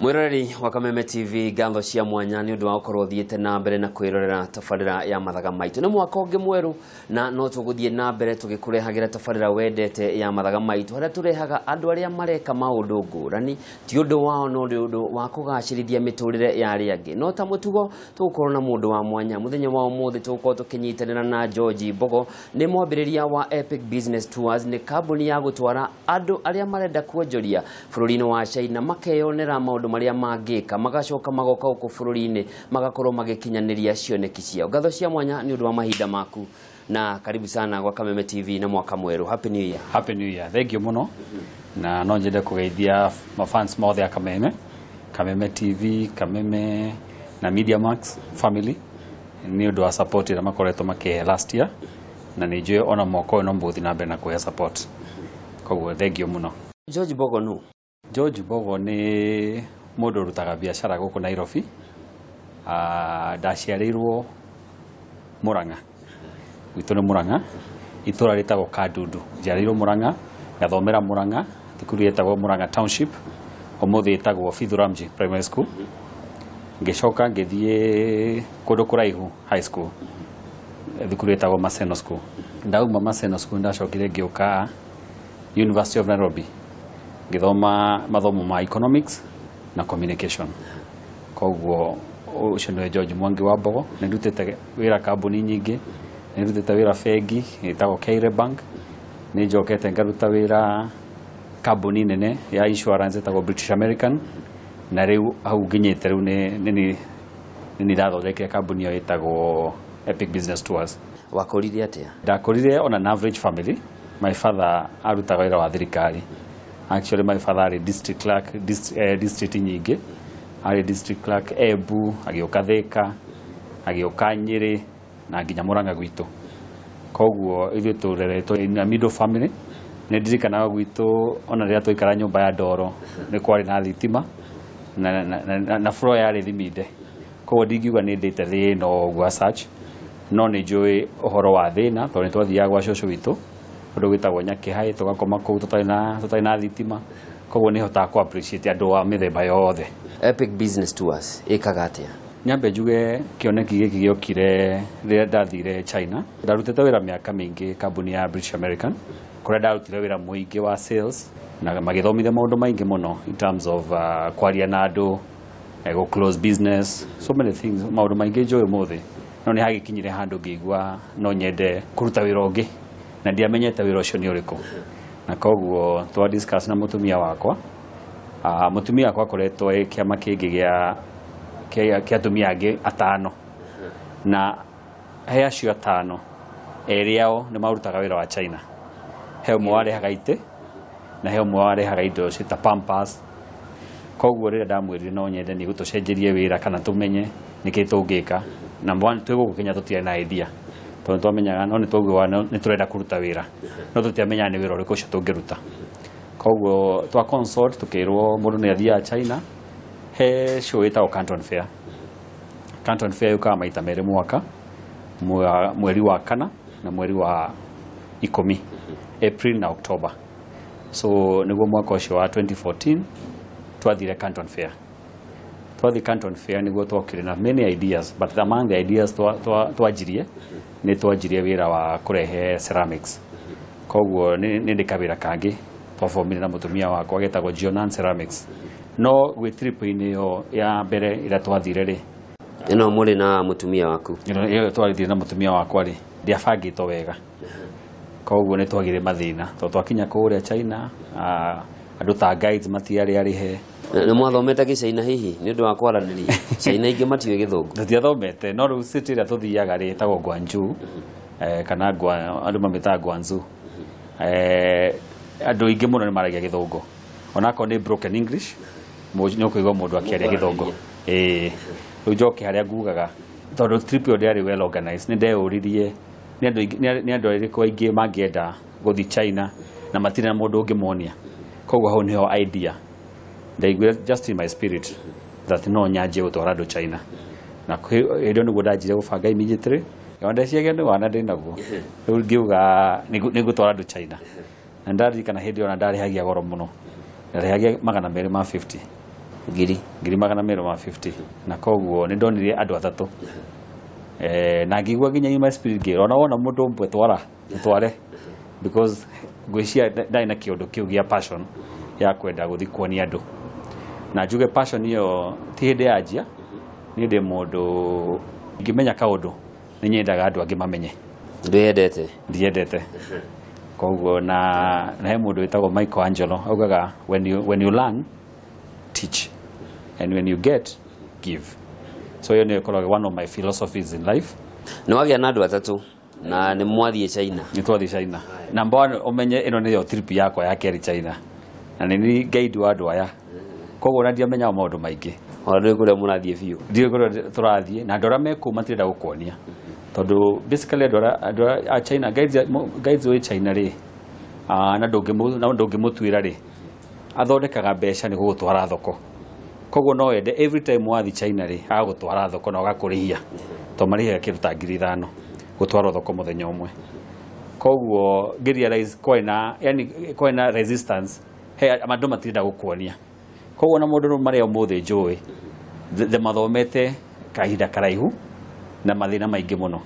Mwiroreri wa Kameme TV, ngatho cia mwanya ni undu wa gukorwo thiite na mbere na kwirorera tabarira ya Mathaga Maitu. Ni mwaka ungi mweru na no tuguthie na mbere tugikurehagira tabarira wendete ya Mathaga Maitu, haria turehaga andu aria mareka maundu ngurani, ti undu wao no ni undu wa kugacirithia miturire ya aria angi. No ta mutugo tugukorwo na mundu wa mwanya muthenya wa umuthi, tugukorwo tukinyitanira na George Mbogo, ni mwambiriria wa Epic Business Tours, ni kambuni ya gutwara andu aria marenda kuonjoria bururi-ini wa China makeyonera maundu maria mangika, magacoka magoka guku bururi-ini magakorwo magikinyaniria cioneki ciao. Ngatho cia mwanya ni undu wa mahinda maku na karibu sana gwa Kameme TV na mwaka mweru. Happy New Year. Happy New Year. Thank you muno. Na no njende kugeithia mafans mothe ya Kameme, Kameme TV, Kameme na Media Max family ni undu wa support ira makoretwo makihe last year, na ni njũĩ ona mwaka ũyũ no mũgũthiĩ na mbere na kũhe support. Koguo thank you muno. George Mbogo nũ? George Mbogo nĩ mũndũ ũrutaga biacara gũkũ Nairobi. Ndaciarĩirwo Murang'a, gwitũ nĩ Murang'a, itũra rĩtagwo Kandundu. Njiarĩirwo Murang'a, ngathomera Murang'a, thukuru ĩtagwo Murang'a Township, ũmũthĩ ĩtagwo Fithu Ramji Primary School. Ngĩcoka ngĩthiĩ kũndũ kũraihu high school, thukuru ĩtagwo Maseno School. Ndauma Maseno School ndacokire ngĩũka University of Nairobi, ngĩthoma mathomo ma economics na communication. Koguo ũcio nĩwe George Mwangi wa Mbogo. Nĩ ndutĩte wĩra kambuni nyingĩ, nĩ ndutĩte wĩra bengi ĩtagwo Keire Bank, nĩ njokete ngaruta wĩra kambuni nene ya insurance ĩtagwo British American, na rĩu hau nginyĩte rĩu nĩ ndathondekire kambuni ĩyo ĩtagwo Epic Business Tours. Wakũrire atĩa? Ndakũrire on an average family. My father arutaga wĩra wa thirikari. Actually my father arĩ district clerk, district nyingĩ. Arĩ district clerk Embu, agĩũka Thika, agĩũka Nyĩrĩ na nginya Murang'a gwitũ. Koguo ithuĩ tũreretwo in a middle family. Nĩ ndirikanaga gwitũ ona rĩrĩa twaikara nyũmba ya ndoro nĩ kwarĩ na thitima na floor yarĩ thiminde. Koguo ndingiuga nĩ ndĩte thĩna ũguo as such, no nĩ njũĩ ũhoro wa thĩna tondũ nĩ twathiaga gwa cũcũ witũ kũndũ gwĩtagwo Nyakĩhaĩ, tũgakoma kũu tũtarĩ na thitima. Koguo nĩ hotaga kũ appreciate andũ a mĩthemba yothe. Epic Business Tours ĩkaga atĩa? Nyambe njuge kĩoneki gĩkĩ gĩokire rĩrĩa ndathire China. Ndarutĩte wĩra mĩaka mĩingĩ kambuni ya British American, kũrĩa ndarutire wĩra mũingĩ wa sales na magĩthomithia maũndũ maingĩ mũno in terms of kwaria na andũ, go close business, so many things, maũndũ maingĩ njũĩ ũmũthĩ. No nĩ hagĩkinyire handũ ngĩigua no nyende kũruta wĩra ũngĩ na ndiamenyete wĩra ũcio nĩ ũrĩkũ. Na koguo twa discuss na mũtumia wakwa. Mũtumia wakwa akoretwo ĩ kĩama kĩngĩ gĩa atumia angĩ atano, na he acio atano erĩ ao nĩ marutaga wĩra wa China. He ũmwe warehaga itĩ na he ũmwe warehaga indo cita pampers. Koguo rĩrĩa ndamwĩrire no nyende nĩ gũtũcenjerie wĩra kana tũmenye nĩkĩ tũngĩka, number one twĩ gũkũ Kenya tũtirĩ na idea, tondũ twamenyaga no nĩ twaugaga nĩ tũrenda kũruta wĩra, no tũtiamenyaga nĩ wĩra ũrĩkũ ũcio tũngĩruta. Koguo twa consult tukĩrwo mũndũ nĩ athiaga China, he show ĩtagwo Canton Fair. Canton Fair yũkaga maita merĩ mwaka, mweri wa kana na mweri wa 10, April na October. So nĩguo mwaka ũcio wa 2014 twathire Canton Fair. Twathi Canton Fair nĩguo twokire na many ideas, but among the ideas twanjirie nĩ twanjirie wĩra wa kũrehe ceramics. Koguo nĩ ndĩ kawĩra kangĩ twabomire na mũtumia wakwa getagwo Gionan Ceramics. No gwĩ trip-inĩ ĩyo ya mbere ĩrĩa twathire rĩ, ĩno mũrĩ na mũtumia waku? Ĩyo twathire na mũtumia wakwa rĩ, ndiabangĩtwo wega. Koguo nĩ twagire mathĩna tondũ twakinya kũrĩa China, andũ ta guides matiarĩ arĩhe. Nĩ mwathomete gĩcaina hihi nĩ ũndũ wa kwaranĩria? Caina ingĩ matiũĩ gĩthũngũ. Tũtiathomete, no rĩu city ĩrĩa tũthiaga rĩ ĩtagwo Guangzhou, kana andũ mamĩtaga Guangzhou. Andũ aingĩ mũno nĩ maragia gĩthũngũ, onakorwo nĩ broken English, nĩ ũkũigua mũndũ akĩaria gĩthũngũ. Ĩĩ, rĩu njoke harĩa ngugaga tondũ trip ĩyo ndĩarĩ well organized, nĩ ndeyũririe nĩ andũ arĩkũ aingĩ mangĩenda gũthiĩ China na matirĩ na mũndũ ũngĩmonia. Koguo hau nĩho idea ndaiguire just in my spirit that no nyanjie gũtwara andũ China. Na hĩndĩ ĩyo nĩguo ndanjire gũbanga immediately, ndeciagia nĩ wana ndĩ naguo, rĩu ngiuga nĩngũtwara andũ China. Na ndaririkana hĩndĩ ĩyo ona ndarĩhagia goro mũno, ndarĩhagia 250. Ngiri 250,000. Na koguo nĩ ndonire andũ atatũ, na ngĩigua nginya in my spirit ngĩra ona wona mũndũ ũmwe twara tware, because ngwĩciria ndarĩ na kĩũndũ kĩu gĩa passion ya kwenda gũthiĩ kuonia andũ. Na njuge passion ĩyo ti hĩndĩ yanjia. Niĩ ndĩ mũndũ ingĩmenya kaũndũ nĩ nyendaga andũ angĩ mamenye. Ndwĩyendete? Ndiendete. Koguo na he mũndũ wĩtagwo Michael Angelo augaga, when you learn, teach, and when you get, give." So ĩyo nĩyo ĩkoragwo one of my philosophies in life. Nĩ wagĩa na andũ atatũ na nĩ mwathiĩ China. Nĩ twathiĩ China. Number one, ũmenye ĩno nĩyo trip yakwa ya kerĩ China, na nĩ niĩ guide wa andũ aya, koguo ona ndiamenyaga maũndũ maingĩ. Ona ndũĩ kũrĩa mũrathiĩ biũ. Ndiũĩ kũrĩa tũrathiĩ, na andũ arĩa me kũu matirenda gũkuonia, tondũ basically andũ arĩa a China, guides wĩ China rĩ, na ndũngĩmũtuĩra rĩ, athondekaga mbeca nĩ gũgũtwara thoko. Koguo no wende every time wathiĩ China rĩ, agagũtwara thoko na ũgakũrĩhia, tondũ marĩhaga kĩndũ ta 5,000 gũtwarwo thoko mũthenya ũmwe. Koguo ngĩrealize kwarĩ na, yani kwarĩ na resistance he andũ, matirenda gũkuonia. Koguo na mũndũ marĩa ũmũthĩ njũĩ mathomete kahinda karaihu na mathĩna maingĩ mũno,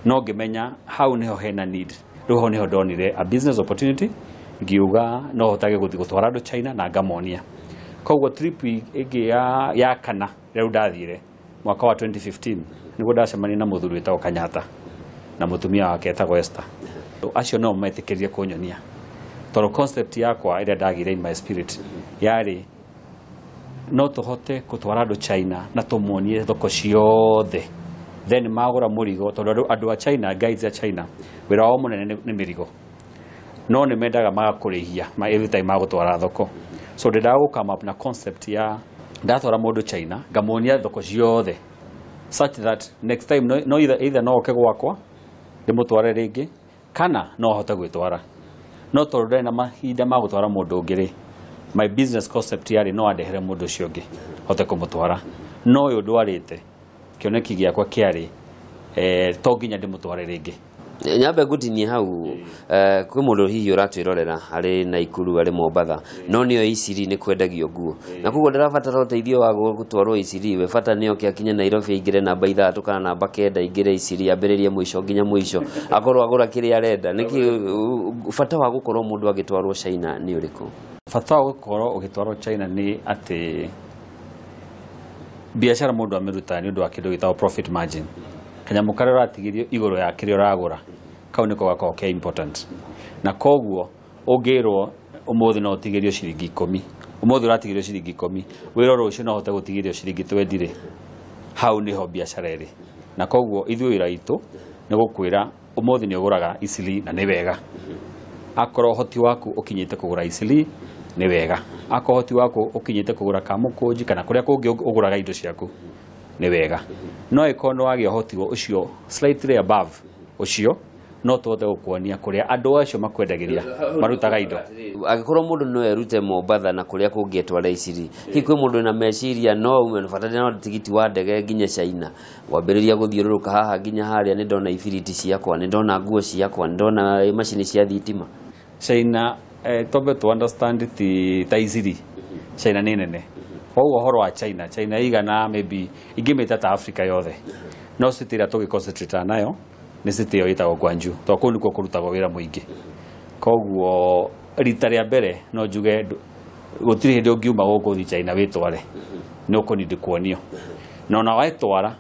no ngĩmenya hau nĩho hena need. Rĩu hau nĩho ndonire a business opportunity, ngiuga no hotage gũthiĩ gũtwara andũ China na ngamonia. Koguo trip ĩngĩ ya kana rĩu ndathire mwaka wa 2015, nĩguo ndacemania na mũthuri wĩtagwo Kanyata na mũtumia wake etagwo Esther. Acio no metĩkĩrie kũnyonia, tondũ concept yakwa ĩrĩa ndagire in my spirit yarĩ no tũhote gũtwara andũ China na tũmonie thoko ciothe, then magũra mũrigo, tondũ andũ a China, guides a China, wĩra wao mũnene nĩ mĩrigo, no nĩ mendaga magakũrĩhia ma every time magũtwara thoko. So ndĩndaga gũ come up na concept ya ndatwara mũndũ China, ngamuonia thoko ciothe, such that next time no either no oke gwakwa ndĩmũtware rĩngĩ, kana no ahote gwĩtwara. No tondũ ndarĩ na mahinda ma gũtwara mũndũ ũngĩ rĩ, my business concept yarĩ no andehere mũndũ ũcio ũngĩ hote kũmũtwara. No ũyũ ndwarĩte, kĩoneki gĩakwa kĩarĩ to nginya ndĩmũtware rĩngĩ. Nyambe ngũtinie hau. Kwĩ mũndũ hihi ũratwĩrorera arĩ Naikuru, arĩ Mombatha, no nĩo Iciri nĩ kwendagio nguo, na koguo ndĩrabatara ũteithio wa gũtwarwo Iciri. We bata nĩ oke akinye Nairobi, aingĩre namba 6 kana namba 9, aingĩre Iciri, ambĩrĩrie mũico nginya mũico, akorwo agũra kĩrĩa arenda. Nĩkĩ bata wa gũkorwo mũndũ agĩtwarwo China nĩ ũrĩkũ? Bata wa gũkorwo ũgĩtwarwo China nĩ atĩ biacara mũndũ amĩrutaga nĩ ũndũ wa kĩndũ gĩtagwo profit margin. Kanyamũ karĩa ũratigĩrio igũrũ ya kĩrĩa ũragũra, kau nĩko gakoragwo ke important. Na koguo ũngĩrwo ũmũthĩ no ũtigĩrio ciringi 10, ũmũthĩ ũratigĩrio ciringi 10, wĩrwo rũciũ no ũhote gũtigĩrio ciringi 20 rĩ, hau nĩho biacara ĩrĩ. Na koguo ithuĩ wĩra witũ nĩ gũkwĩra ũmũthĩ nĩ ũgũraga Eastleigh, na nĩ wega akorwo ũhoti waku ũkinyĩte kũgũra Eastleigh, nĩ wega akorwo ũhoti waku ũkinyĩte kũgũra Kamũkũnji kana kũrĩa kũngĩ ũgũraga indo ciaku, nĩ wega. No ĩkorwo nĩ wagĩa ũhoti ũcio slightly above ũcio, no tũhote gũkuonia kũrĩa andũ acio makwendagĩria marutaga indo. Angĩkorwo mũndũ no erute Mombatha na kũrĩa kũngĩ etware Iciri, hihi kwĩ mũndũ wĩna meciria no aume bata no tigiti wa ndege nginya China, wambĩrĩria gũthiũrũrũka haha nginya harĩa, nĩ ndona ibiriti ciakwa, nĩ ndona nguo ciakwa, nĩ ndona macini cia thitima? China, twambe tu understand ti ta Eastleigh. China nĩ nene. Koguo ũhoro wa China, China igana maybe ingĩmĩta ta Africa yothe, no city ĩrĩa tũgĩ concentrate nayo nĩ city ĩyo ĩtagwo Gwangju, tondũ kũu nĩkuo kũrutagwo wĩra mũingĩ. Koguo rita rĩa mbere no njuge gũtirĩ hĩndĩ ũngiuma gũkũ ũthiĩ China wĩtware, nĩ ũkũnindi kuonio, na ona wetwara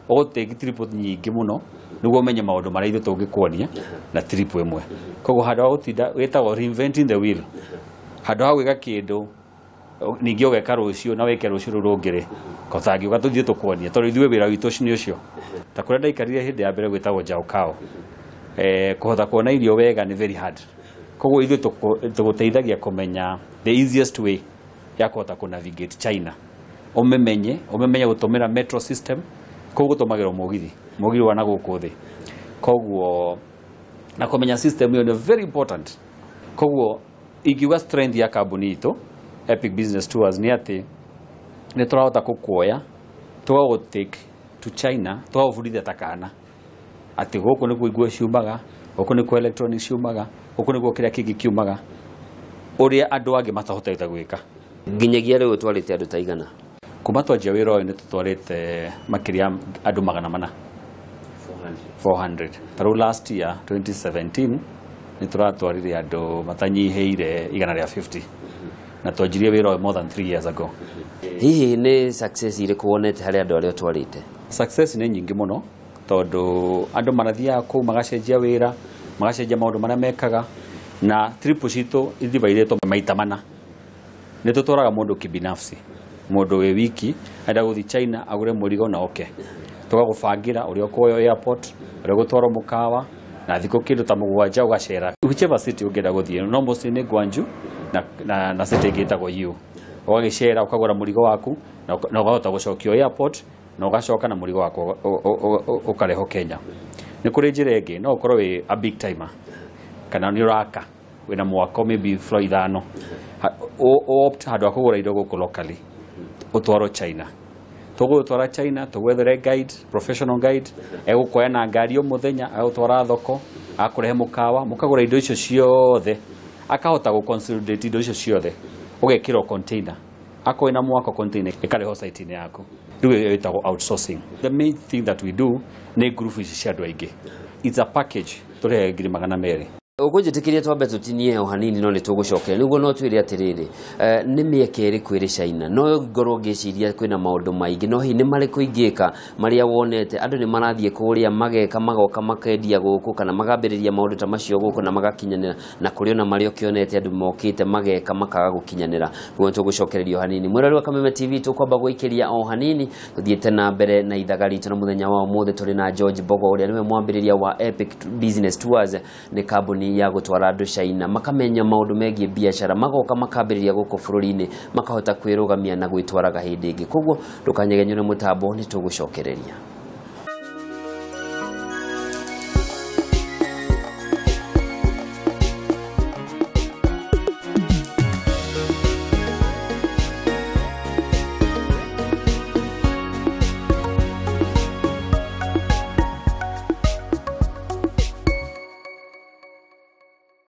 ũgũtake trip nyingĩ mũno nĩguo ũmenye maũndũ marĩa ithuĩ tũngĩkuonia na trip ĩmwe. Koguo handũ ha gũtinda, wĩtagwo reinventing the wheel, handũ ha gwĩka kĩndũ ningĩ ũgeka rũciũ na wĩke rũciũ rũu rũngĩ rĩ, kotangĩũka tũthiĩ tũkuonie, tondũ ithuĩ wĩra witũ nĩ ũcio. Ta kũrĩa ndaikarire hĩndĩ ya mbere gwĩtagwo Njaokao, kũhota kuona irio wega nĩ very hard. Koguo ithuĩ tũgũteithagia kũmenya the easiest way ya kũhota kũ navigate China, ũmemenye gũtũmĩra metro system. Kũu gũtũmagĩrwo mũgithi, mũgithi wa na gũkũ thĩ. Koguo na kũmenya system ĩyo nĩ very important. Koguo ingiuga strength ya kambuni itũ Epic Business Tours nĩ atĩ nĩ tũrahota gũkuoya, tũgagũ take to China, tũgagũbundithia ta kana atĩ gũkũ nĩkuo nguo ciumaga, gũkũ nĩkuo electronics ciumaga, gũkũ nĩkuo kĩrĩa kĩngĩ kiumaga, ũrĩa andũ angĩ matahotete gwĩka. Nginyagia rĩu ũtwarĩte andũ ta igana? Kuma twanjia wĩra ũyũ nĩ tũtwarĩte makĩria andũ 400. 400. Ta rĩu last year 2017 nĩ tũratwarire andũ matanyihĩire 150, na twanjirie wĩra ũyũ more than 3 years ago. Hihi nĩ success irĩkũ wonete harĩ andũ arĩa ũtwarĩte? Success nĩ nyingĩ mũno, tondũ andũ marathiaga kũu magacenjia wĩra, magacenjia maũndũ marĩa mekaga, na trip citũ ithibairĩtwo maita mana. Nĩ tũtwaraga mũndũ kibinafsi, mũndũ wĩ wiki enda gũthiĩ China agũre mũrigo na oke, tũgagũbangĩra ũrĩa ũkuoywo airport, ũrĩa ũgũtwarwo mũkawa, na thikũ kĩndũ ta 7 ũgacera whichever city ũngĩenda gũthiĩ, no mostly nĩ Gwangju na city ĩngĩ ĩtagwo Yiwu. Ũgagĩcera ũkagũra mũrigo waku na ũkahota gũcokio airport na ũgacoka na mũrigo waku ũkarehwo Kenya. Nĩ kũrĩ njĩra ĩngĩ, no ũkorwo wĩ a big timer kana nĩ ũraka wĩna mwako maybe floor 5, opt handũ ha kũgũra indo gũkũ locally ũtwarwo China. Tũgũgũtwara China, tũgwethere guide, professional guide, egũkuoya na ngari o mũthenya, agũtwara thoko, akũrehe mũkawa, mũkagũra indo icio ciothe, akahota gũ consolidate indo icio ciothe, ũgekĩrwo container, akorwo ĩna mwako container ĩkarehwo site-inĩ yaku. Rĩu ĩyo ĩtagwo outsourcing. The main thing that we do nĩ group ici cia andũ aingĩ. It's a package tũrĩhaga 200,000. Ũkũnjĩtĩkĩria twambe tũtinie o hanini, no nĩ tũgũcokera nĩguo no twĩre atĩrĩrĩ, nĩ mĩeke ĩrĩkũ ĩrĩ China? No ngorwo ngĩciria kwĩna maũndũ maingĩ, no hihi nĩ marĩkũ ingĩka marĩa wonete andũ nĩ marathiĩ kũrĩa mageka, magoka makendia gũkũ, kana magambĩrĩria maũndũ ta macio gũkũ na magakinyanĩra, na kũrĩ ona marĩa ũkĩonete andũ mokĩte mageka makaga gũkinyanĩra. Nĩguo tũgũcokereria o hanini. Mwĩrori wa Kameme TV, tũkwamba gwĩkĩria o hanini tũthiĩte na mbere na ithaga ritũ, na mũthenya wa ũmũthĩ tũrĩ na George Mbogo ũrĩa nĩwe mwambĩrĩria wa Epic Business Tours. Nĩ kambuni ya gũtwara andũ China makamenya maũndũ megiĩ biacara, magoka makambĩrĩria gũkũ bũrũri-inĩ, makahota kwĩrũgamia na gwĩtwaraga hĩndĩ ĩngĩ. Koguo ndũkanyegenyũre mũtambo, nĩ tũgũcokereria.